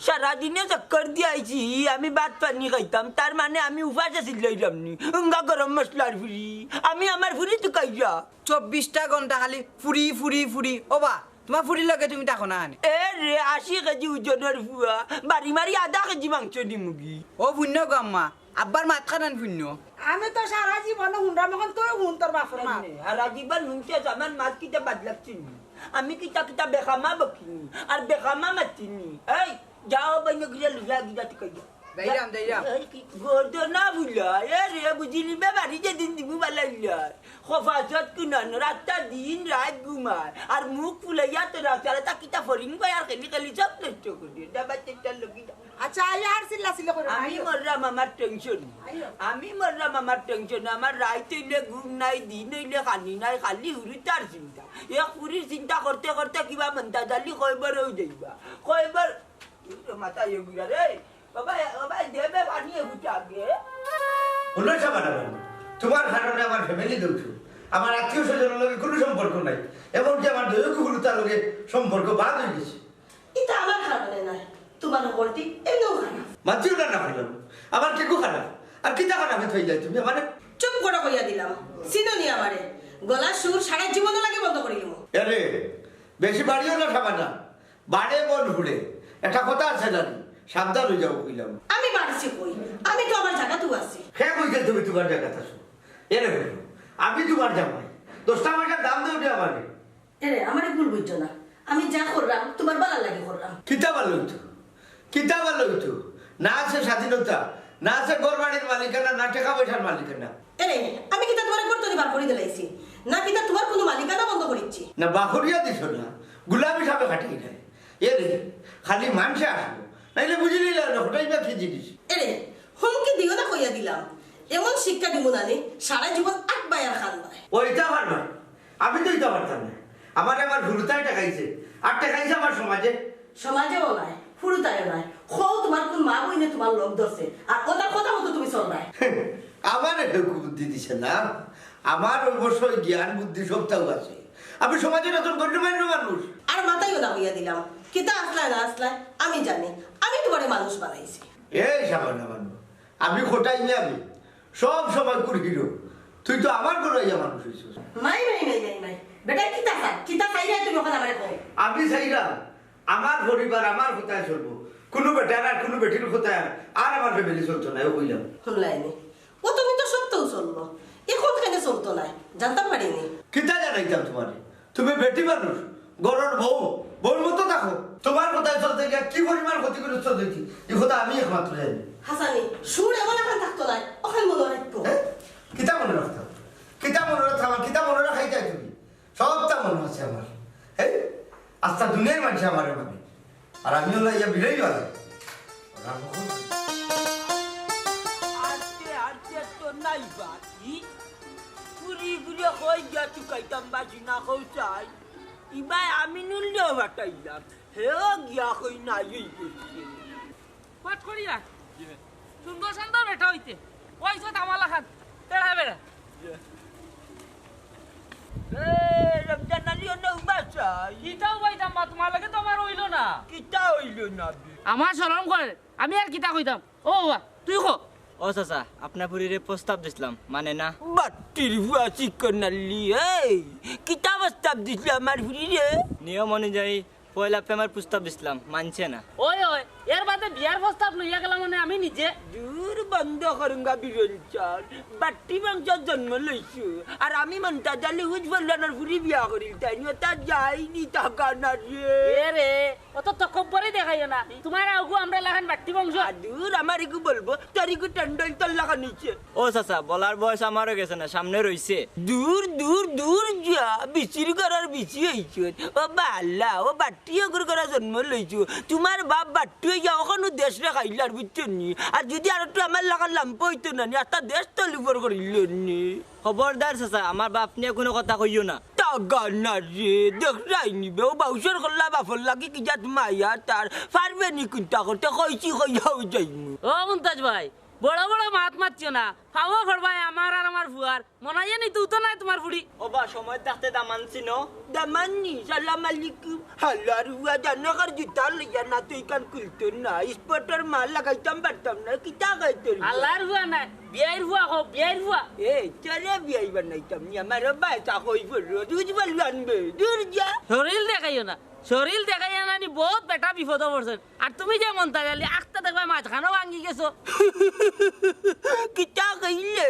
সারাদিনে চক্কর দিয়া আইছি, আমি ভাত পানি খাইতাম, তার মানে আমি উপাস আছিল লইলাম নি। উঙ্গা গরম মশলার ফুরি। আমি আমার ফুরি তুকাইয়া। চব্বিশটা ঘন্টা খালি ফুরি, ফুরি, ফুরি। ও বা, তোমার ফুরির লগে তুমি থাকো না আনে। এ রে, আশি কেজি ওজনর ফুয়া, বাড়ি মারি আধা কেজি মাংস নিমুগি। ও পুণ্য গো আম্মা, আব্বার মাত খানান পুণ্য। আমি তো সারা জীবন হুনরাম, এখন তুই হুন তোর বাপর মাত। এমনে, সারা জীবন হুনছস, আমার মাত কিতা বাদ লাগছে নি? আমি কিতা কিতা বেখামা বকিনি, আর বেখামা মাতিনি। এই, যাও বাইনে গিয়া লুলা গিয়া তুকাইয়া। যাইরাম, যাইরাম। এই কি গর্দনা বুলা, এ রে, বুঝিলি বে বাড়ি যেদিন দিমু বালাইলা। খফাজত কুনান, রাতটা দিন রাইত ঘুমায়। আর মুখ ফুলাইয়া তো রাখছে, আর তা কিতা ফরিং ভাই আর খেলি খেলি সব নষ্ট করি। ডাবা চেষ্টার লগি। আচ্ছা, আইয়া আর চিল্লা চিল্লা করো না, আমি আইও। মরলাম আমার টেনশন। আইও। আমি মরলাম আমার টেনশন। আমার রাইত হইলে ঘুম নাই, দিন হইলে খানি নাই, খালি হুরুতার চিন্তা। এক ফুরির চিন্তা করতে করতে কিবা মন্তা জালি কয়বার হয়ে যাইবা। কয়বার মাথা ইয়ে ঘুরা রে। বাবা, বাবা, দেবে পানি এগুতে আগে। হুনো সাবানা বানু, তোমার কারণে আমার ফ্যামিলি ধ্বংস। আমার আত্মীয় স্বজনের লগে কোনো সম্পর্ক নাই। এমনকি আমার দৈহিক গুরুতার লগে সম্পর্ক বাদ হয়ে গেছে। ইতা আমার কারণে নায়, তোমার হকলটি এমনেও খারাপ। মাতিও না, না কইলাম। আমার কিগু খারাপ? আর কিতা খারাপ হয়ে যায় তুমি আমারে? চুপ করে কইয়া দিলাম, চিনো নি আমারে? গলার সুর সারা জীবনও লাগে বন্ধ করে দিমু। আরে, বেশি বাড়িও না সাবানা। বাড়ে বন ফুড়ে, একটা কথা আছে জানি, সাবধান হয়ে যাও কইলাম। আমি বাড়ছি কই? আমি তো আমার জাগাতেও আছি। হে কইছে তুমি তোমার জাগাত আছো? এরে হইল, আমি তোমার জামাই, দশটা পয়সার দাম দেও রে আমারে। এরে, আমারে ভুল বুঝছো না, আমি যা করলাম তোমার ভালার লাগি করলাম। কিতা ভালা হইতো? কিতা ভালা হইতো? না আছে স্বাধীনতা, না আছে ঘর বাড়ির মালিকানা, না টাকা পয়সার মালিকানা। এরে, আমি কিতা তোমার ঘর তনে বার করি দিলাইছি? না কিতা তোমার কোনো মালিকানা বন্ধ করিচ্ছি? না, বাহরিয়া দিছো না, গুলাম হিসাবে খাটাই নাই। এরে, খালি মানষে আসবো, নাইলে বুঝি নিলে না, ওটাই বা কি জিনিস? এরে, হুমকি দিও না কইয়া দিলাম, এমন শিক্ষা দিব না নি, সারা জীবন আট বায়ার খান নয়। ও ইতা পারবা? আমি তো ইতা পারতাম না। আমার আমার হুরুতায় ঠেকাইছে, আর ঠেকাইছে আমার সমাজে। সমাজেও নাই, হুরুতায়ও নাই। খো তোমার কোন মা বইনে তোমার লোক ধরছে, আর ওটার কথা মতো তুমি চলবায়। আমার একটু বুদ্ধি দিছে না, আমার অবশ্যই জ্ঞান বুদ্ধি সবটাও আছে। আমি সমাজের একজন গণ্যমান্য মানুষ। আর মাথায় ওলা হইয়া দিলাম, কিতা আসলায় না আসলায় আমি জানি, আমি তোমারে মানুষ বানাইছি। এই সাবানা বানু, আমি খোটাই নিয়ে আমি সব সময় কুর হিরো। তুই তো আমার ঘরে আইয়া মানুষ হইছস। মাই, মাই, মাই, মাই, মাই। বেটা, কিতা চাই? কিতা চাই রে তুমি ওখানে আমারে কও? আমি চাইলাম আমার পরিবার আমার কোথায় চলবো, কোনো বেটার আর কোনো বেটির কোথায় আর, আর আমার ফ্যামিলি চলতো না, ও কইলাম। শুনলায়নি? ও তুমি তো সত্যও চললো, এখন কেন চলতো নাই? জানতাম পারিনি। কিতা জানাইতাম তোমারে? তুমি বেটি মানুষ, ঘরর বউ, বউর মতো থাকো। তোমার কোথায় চলতে গিয়া কি পরিমাণ ক্ষতিগ্রস্ত হইছি, এই কথা আমি একমাত্র জানি। হাসানি, সুর এমন এখন থাকতো নাই, ওখানে মনে রাখবো। হ্যাঁ? কিতা মনে রাখতাম? কিতা মনে রাখতাম? আর কিতা মনে রাখাই যায় তুমি? সবটা মনে আছে আমার। এই আস্তা দুনিয়ার মানুষ আমার মানে, আর আমি হলো ইয়া বিলাই বাজে। এই বাকি ফুরি ঘুরে কই গিয়া চুকাইতাম বাজি না কৌচাই। ইবায় আমি নুনলেও ফাটাইলাম, হেও গিয়া কই না এই করছে। পাঠ করিয়া সুন্দর সুন্দর বেটা হইতে ওই সব আমার লাখান তেড়া বেড়া। এ, রমজান আলী, অন্য উবাস আই। কিতা উবাইতাম বা, তোমার লগে তো আমার হইল না। কিতা হইল না বে? আমার শরম করে, আমি আর কিতা কইতাম? ও বাবা, তুই কো। ও চাচা, আপনার ফুরিরে প্রস্তাব দিছিলাম, মানে না। বাট্টির ফুয়া চিকন আলী, এই, কিতা প্রস্তাব দিছলে আমার ফুরিরে? নিয়ম অনুযায়ী পয়লা প্রেমের প্রস্তাব দিছিলাম, মানছে না। ওই, ওই, এর বাদে বিয়ার প্রস্তাব লইয়া গেলাম মানে আমি নিজে। দূর বন্ধ করুঙ্গা বিরঞ্চন, বাট্টি বংশ জন্ম লইছু, আর আমি মন্তাজ আলী উজ বললানোর ফুরি বিয়া করিল, তাই নিয়ে তা যাইনি টাকা না রে। এ রে, অত তকব্বরি দেখাইও না। তোমার আউগু আমরা লাখান বাট্টি বংশ। আদুর, আমার ইগু বলবো, তোর ইগু টেন্ডল তোর লাখান নিচে। ও চাচা, বলার বয়স আমারও গেছে না, সামনে রইছে। দূর, দূর, দূর যা, বিচির করার বিচি হইছে। ও বালা, ও বাট্টি অগুর করা জন্ম লইছো। তোমার বাপ বাট্টি হইয়া অখনো দেশ রে খাইলার, বুঝছো নি? আর যদি আর একটু আমার লাখান লাম্প হইতো না নি, একটা দেশ তো লুবর করিল নি। খবরদার চাচা, আমার বাপ নিয়ে কোনো কথা কইও না। টাকা না রে, দেখরাই নিবে, ও বাউসর করলা বাফর লাগি কি জাত মায়া তার, পারবে নি কুন্তা করতে, কইছি কইয়াও যাইমু। ও মুমতাজ ভাই, বড় বড় মাত মাতিও না, ফাওয়া ফড়বায় আমার আর আমার ফুয়ার, মনাইয়া নি তুই তো নাই তোমার ফুড়ি। ও বা, সময় থাকতে দামান চিনো। দামান নি, সালাম আলাইকুম। হালার ফুয়া জানো কার জুতা লইয়া না তুই কান খুলতো না, স্পটর মাল লাগাইতাম পারতাম না, কিতা গাইতে? হালার ফুয়া নাই, বিয়াইর ফুয়া কও, বিয়াইর ফুয়া। এ, চলে বিয়াই বানাইতাম নি, আমার বাচ্চা কই পড়লো, দুধ বলু আনবে, দূর যা। শরীর দেখাইও না, শরীর দেখাইয়া নানি বহুত বেটা বিপদো পড়ছেন। আর তুমি যে মন্তাজ আলী, আখতা দেখবা মাঝখানো ভাঙ্গি গেছো। কিতা কইলে?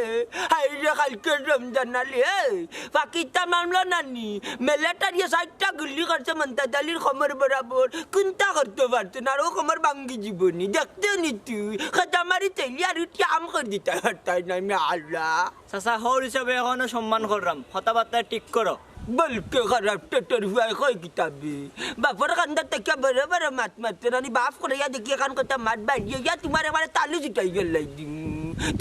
হায় রে, কালকে রমজান আলী, এই, পাকিস্তান মামলা নানি, মিলিটারিয়ে চাইরটা গুলি করছে মন্তাজ আলীর কোমর বরাবর, কুন্তা করতে পারতো না, আর ও কোমর ভাঙ্গি জীবনী, দেখতে নি তুই, খেতা মারি চাইলি আর উঠি আম করে দিতে পারতাই না, আমি আল্লাহ। চাচা, হর হিসাবে এখনো সম্মান করলাম, কথাবার্তা ঠিক করো। বলকে খারাপ টেটর ফুয়ায় কয় কিতাবে। বাপর কান্দাত থাকিয়া বড় বড় মাত মাততে নানি, বাপ করিয়া দেখি এখান কথা মাত বাড়িয়ে গিয়া তোমার আমার তালু জুটাই গেলাই দিমু।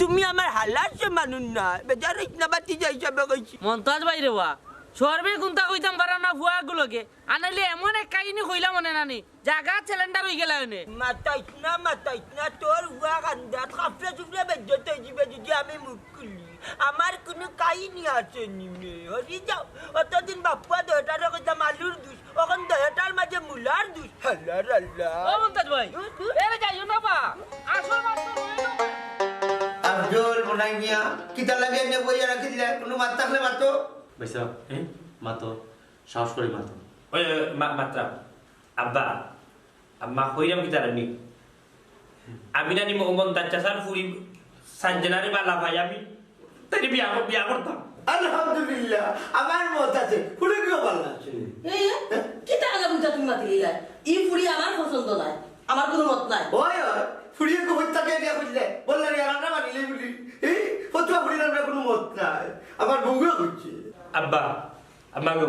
তুমি আমার হালার সে মানুষ না, বেজার হইস না, বাতি যাই হিসাবে কইছি। মন্তাজ ভাই রে বা, সর্বে কুন্তা কইতাম পারা না ফুয়া গুলোকে, আনাইলে এমন এক কাহিনী কইলাম মনে নানি, জাগা সিলিন্ডার হই গেলা এনে। মাতাইস না, মাতাইস না, তোর ফুয়া কান্দাত কাপড়ে চুপড়ে বেজ্জত হয়ে যাবে যদি আমি মুখ খুলি। আমার কোনো কাহিনী আছে নি মে, হরি যাও। অতদিন বাপুয়া দহটারে কইতাম আলুর দুষ, এখন দহটার মাঝে মুলার দুষ। হালার আল্লাহ। ও মন্তাজ ভাই, হুম, হুম। এরে যাইও না বা, আসল মাত্র রইল না। আফজল বনাইয়া, কিতা লাগে এনে বইয়া রাখি দিলে, কোনো মাত থাকলে মাতো। বৈশা, হ্যাঁ? মাতো, সাহস করে মাতো। ওই, ওই, মা-, মাত্রা। আব্বা, আম্মা, কইরাম কিতা আমি? আমি নানি মোহাম্মদ দাচ্চা স্যার ফুরি সানজানারে বালা পাই আমি। তাইরে বিয়া কর-, বিয়া করতাম। আলহামদুলিল্লাহ, আমার মত আছে, ফুরি কিও বালা আছে। এ, কিতা আলাপ ইতা তুমি মাতি লইলা? ই ফুরি আমার পছন্দ নাই, আমার কোনো মত নাই। ওই, ওই, ফুরিয়ে কো হত্যা কে দিয়া কইলে? বললে রে, রান্না বানিলে বুলি। এই, ফতুয়া ফুরির আমরা কোনো মত নাই। আমার বউগুলো করছে। আব্বা, আম্মা গো,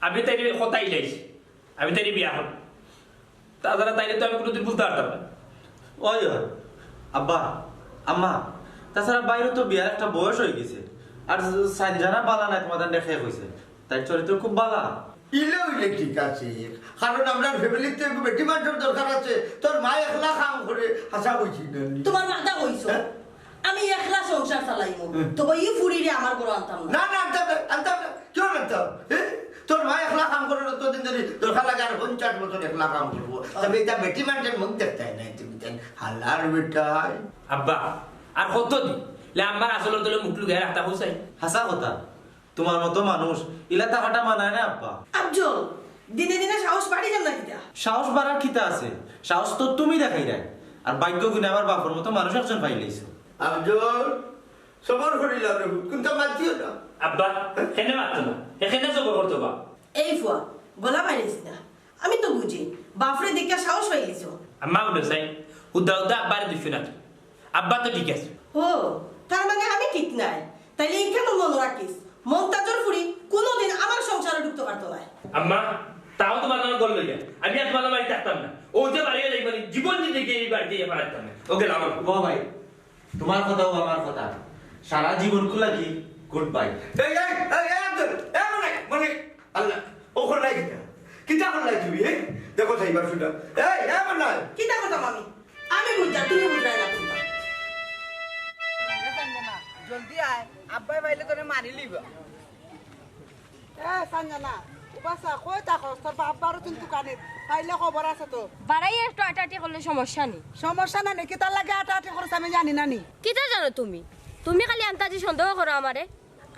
আমি তাইরে কথাই লাইছি, আমি তাইরে বিয়া করব। তাছাড়া তাইরে তো আমি কোনোদিন ভুলতে পারতাম না। ওই, ওই, আব্বা, আম্মা, তাছাড়া বাইরে তো বিয়ার একটা বয়স হয়ে গেছে। আর সানজানা বালা নাই, তোমাদের দেখে কইছে। তাইর চরিত্র খুব বালা। ইলে উইলে ঠিক আছে, কারণ আমরা ফ্যামিলিতে একটু বেটি মানুষের দরকার আছে। তোর মা একলা কাম করে, হাসা কইছি না নি? তোমার মাথা কইছো? হ্যাঁ? আমি একলা সংসার চালাইমু, হুম। তবে ই ফুরিরে আমার ঘরো আনতাম না। না, না, আনতাম না, আনতাম না। কেউ আনতাম? এ? তোর মা একলা কাম করে, ততদিন ধরে দরকার লাগে আর পঞ্চাশ বছর একলা কাম করবো। তবে এটা বেটি মানুষের মুখ দেখতে হয় না, তুমি তাই হালার বেটায়। আব্বা, আর কত দিন? লে আমার আসলে তোলে মুখ লুকিয়ে রাখতা হোসাই। হাসা কথা। তোমার মতো মানুষ, ইলা থাকাটা মানায় না, আব্বা। আফজল, দিনে দিনে সাহস বাড়ি যান না কিতা? সাহস বাড়ার কিতা আছে? সাহস তো তুমি দেখাই দেয়। আর ভাগ্য গুণে আমার বাপর মতো মানুষ একজন পাইলাইছো। আফজল, সবর করিলাম রে পুত, কিন্তু মাতিও না। আব্বা, কেনে মাততো না? এ কেনে সবর করতো বা? এই ফুয়া, গলা বাইরেছি না। আমি তো বুঝি, বাপরে দেখিয়া সাহস পাইলিছো। আম্মা উঠে চাই, উদ্দা উদ্দা আব্বারে দুষো না। আব্বা তো ঠিক আছে। ও, তার মানে আমি ঠিক নাই। তাইলে ইখান মনে রাখিস, মন্তাজর ফুরি কোনোদিন আমার সংসারে ঢুকতে পারতো না। আম্মা, তাও তোমার নাম গল লইয়া, আমি আর তোমার বাড়ি থাকতাম না। ও যে বাড়ি গেলে মানে জীবন জিন্দেগি এই বাড়িতে ইয়ে পারাইতাম না। ও গেলাম আমি। ও ভাই, তোমার কথাও আমার কথা। সারা জীবনকু লাগি গুড বাই। এই, এই, এই, এই, আব্দুল, এই, মনে, মনে, আল্লাহ, ও করলাই কিতা? কিতা করলাই তুমি, হে? দেখো, সাইবার শুনলাম। এই, এই, মনে হয়। কিতা করতাম আমি? আমি বুঝা, তুমি বুঝাই না কোনটা। জলদি আয়, আব্বায় পাইলে তোরে মারি লিবা। এ, সঞ্জনা, উবাসা, কই থাকস? তোর বাপ বারো দিন দোকানে, পাইলে খবর আছে তো। বাড়াই একটু আটাআটি করলে সমস্যা নেই। সমস্যা না নি, কিতার লাগি আটাআটি করস আমি জানি না নি। কিতা জানো তুমি? তুমি খালি আন্তাজি সন্দেহ করো আমারে।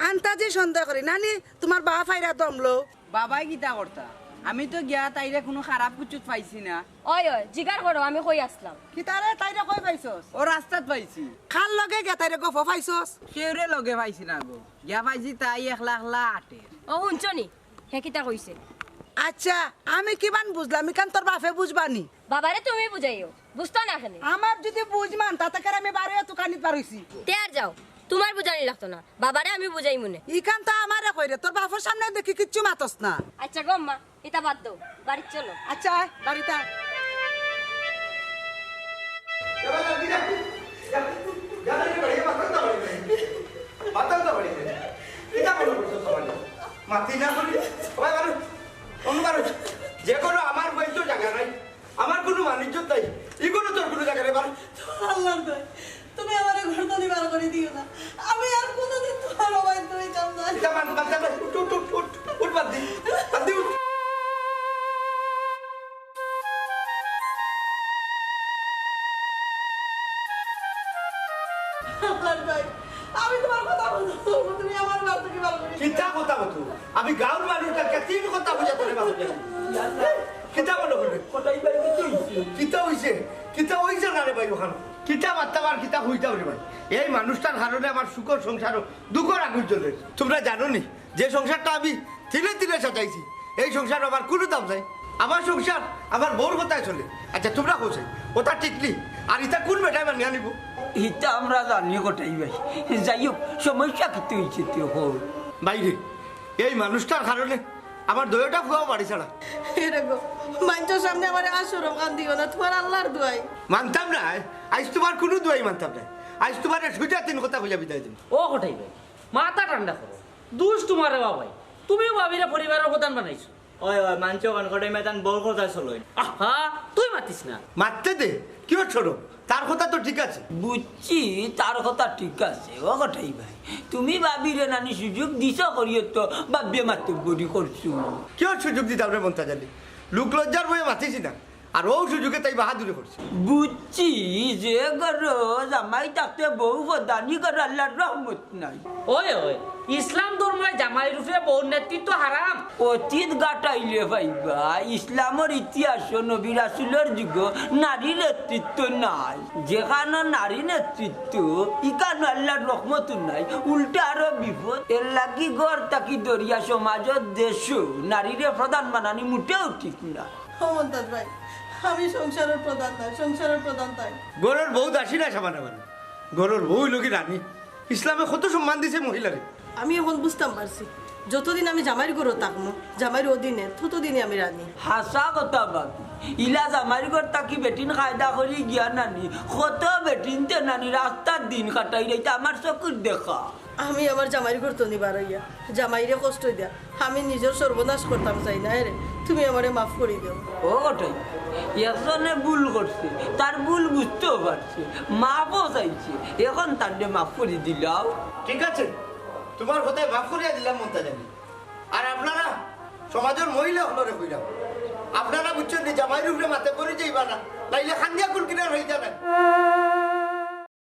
আন্তাজি সন্দেহ করি না নি, তোমার বাপ আইরা দমলো। বাবায় কিতা করতা? আমি তো গিয়া তাইরে কুনু খারাপ কুছুত পাইছি না। ওই, ওই, জিগার করো, আমি কই আছলাম? কিতারে তাইরে কই পাইছস? ও রাস্তাত পাইছি। কার লগে গিয়া তাইরে গফ পাইছস? কেউরে লগে পাইছি না গো। গিয়া পাইছি তাই একলা একলা আটের। ও, হুনছো নি? হে কিতা কইছে? আচ্ছা, আমি কিমান বুঝলাম, ইখান তোর বাপে বুঝবা নি? বাবারে তুমি বুঝাইও, বুঝতো না কেনে? আমার যদি বুঝ মানতা, তে কেরে আমি বারো তুকানিত বার অইছি। তে আর যাও, তোমার বুঝানি লাগতো না, বাবারে আমি বুঝাইমুনে। ইখান তো আমারে কইরে, তোর বাপর সামনে দেখি কিচ্ছু মাতস না। আচ্ছা গো আম্মা, ইতা বাদ দেও, বাড়িত চলো। আচ্ছা, আয়, বাড়িত আয়। এবার যাবি না? যা, যা, যা, যা, বাড়ি, বাতাস দাও, বাড়ি, বাতাস দাও, বাড়ি। কিতা মনে করছো সবাই? মাতি না করি, সবাই বারো, অন্য বারো। যে কোনো আমার বই তো জায়গা নাই, আমার কোনো মানিজ্য নাই, এগুলো তোর কোনো জায়গা নেই, বারো। আল্লাহর দোহাই, তুমি আমারে ঘর থাকি বার করি দিও না। আমি আর কোনোদিন তোমার অবাধ্য অইতাম না। এটা মান, বাদ দে, উঠ, উঠ, উঠ, উঠ, উঠ, বাদ দি, বাদ দি, উঠ। আল্লাহর দোহাই, আমি তোমার কথা বলতে, তুমি আমার ঘর থাকি বার করি দিও না। কিতা কথা বলতো? আমি গাঁওর মানুষ, তার কাছে তিন কথা বুঝা তোরে বাবু যাই। কিতা মনে করবে? কটাই ভাই, কিতা হইছে? কিতা হইছে? কিতা হইছে না রে ভাই ওখানে? কিতা মারতাম আর কিতা কইতাম রে ভাই? এই মানুষটার কারণে আমার সুখর সংসারও দুঃখর আগুন জ্বলে। তোমরা জানো নি যে সংসারটা আমি তিলে তিলে সাজাইছি, এই সংসার আমার কোনো দাম নাই। আমার সংসার আমার বউর কথায় চলে। আচ্ছা, তোমরা কও চাই, ওটা ঠিক নি? আর ইটা কোন বেটায় মানিয়া নিব? ইটা আমরা জানি কটাই ভাই। যাই হোক, সমস্যা কিতা হইছে তুই কও। বাইরে এই মানুষটার কারণে আমার দুইটা ফুয়াও বাড়ি ছাড়া। এরে গো, মাইনষর সামনে আমারে আর শরম খান দিও না, তোমার আল্লাহর দোহাই। মানতাম না, আইজ তোমার কোনো দোহাই মানতাম না। আইজ তোমারে সুজা তিন কথা কইয়া বিদায় দিমু। ও কটাই ভাই, মাথা ঠান্ডা করো, দুষ তোমারে বাবাই, তুমিও ভাবিরে পরিবারর প্রধান বানাইছো। ওই, ওই, মানষে অখান কটাই মাতান বউর কথা চলইন। আহা, তুই মাতিস না। মাততে দে, কিওর শরম? তার কথা তো ঠিক আছে। বুঝছি, তার কথা ঠিক আছে। ও কটাই ভাই, তুমি ভাবিরে নানি সুযোগ দিছ করিও তো ভাবিয়ে মাতব্বরি করছো। কিওর সুযোগ দিতাম রে মন্তাজ আলী? লোক লজ্জার ভয়ে মাতিছি না, আর ও সুযোগে তাই বাহাদুরি করছে। বুঝছি, যে ঘরো জামাই থাকতে বউ প্রধান, ই ঘরো আল্লাহর রহমত নাই। ওই, ওই, ইসলাম ধর্মে জামাইর উপরে বউর নেতৃত্ব হারাম। অতীত ঘাটাইলে পাইবা, ইসলামর ইতিহাসো নবী রাসুলর যুগো নারী নেতৃত্ব নাই। যেখানো নারী নেতৃত্ব, ইখানো আল্লাহর রহমত নাই, উল্টা আরো বিপদ। এর লাগি ঘর থাকি ধরিয়া সমাজর দেশো নারীরে প্রধান বানানি মোটেও ঠিক না। ও মন্তাজ ভাই, আমি সংসারর প্রধান না, সংসারর প্রধান তাই। ঘরর বউ দাসী না সামান্য মানে, ঘরর বউ অইলো গি রানী। ইসলামে কত সম্মান দিছে মহিলারে। আমি অখন বুঝতাম পারছি, যতদিন আমি জামাইর ঘরো থাকমু, জামাইর অধীনে, ততদিনই আমি রানী। হাছা কথা ভাবি, ইলা জামাইর ঘর থাকি বেটিন কায়দা করি গিয়া নানি, কত বেটিনতে নানি রাস্তার দিন কাটাইরা, ইতা আমার চকুর দেখা। আমি আমার জামাইর ঘর তনে বার অইয়া জামাইরে কষ্ট দিয়া আমি নিজর সর্বনাশ করতাম চাই না রে। তুমি আমারে মাফ করি দেও। ও কটাই, একজনে ভুল করছে, তার ভুল বুঝতেও পারছে, মাফও চাইছে, অখন তারে মাফ করি দিলাও। ঠিক আছে, তোমার কথায় মাফ করিয়া দিলাম মন্তাজ আলী। আর আপনারা সমাজর মহিলা অকলরে কইলাম, আপনারা বুঝছইন নি জামাই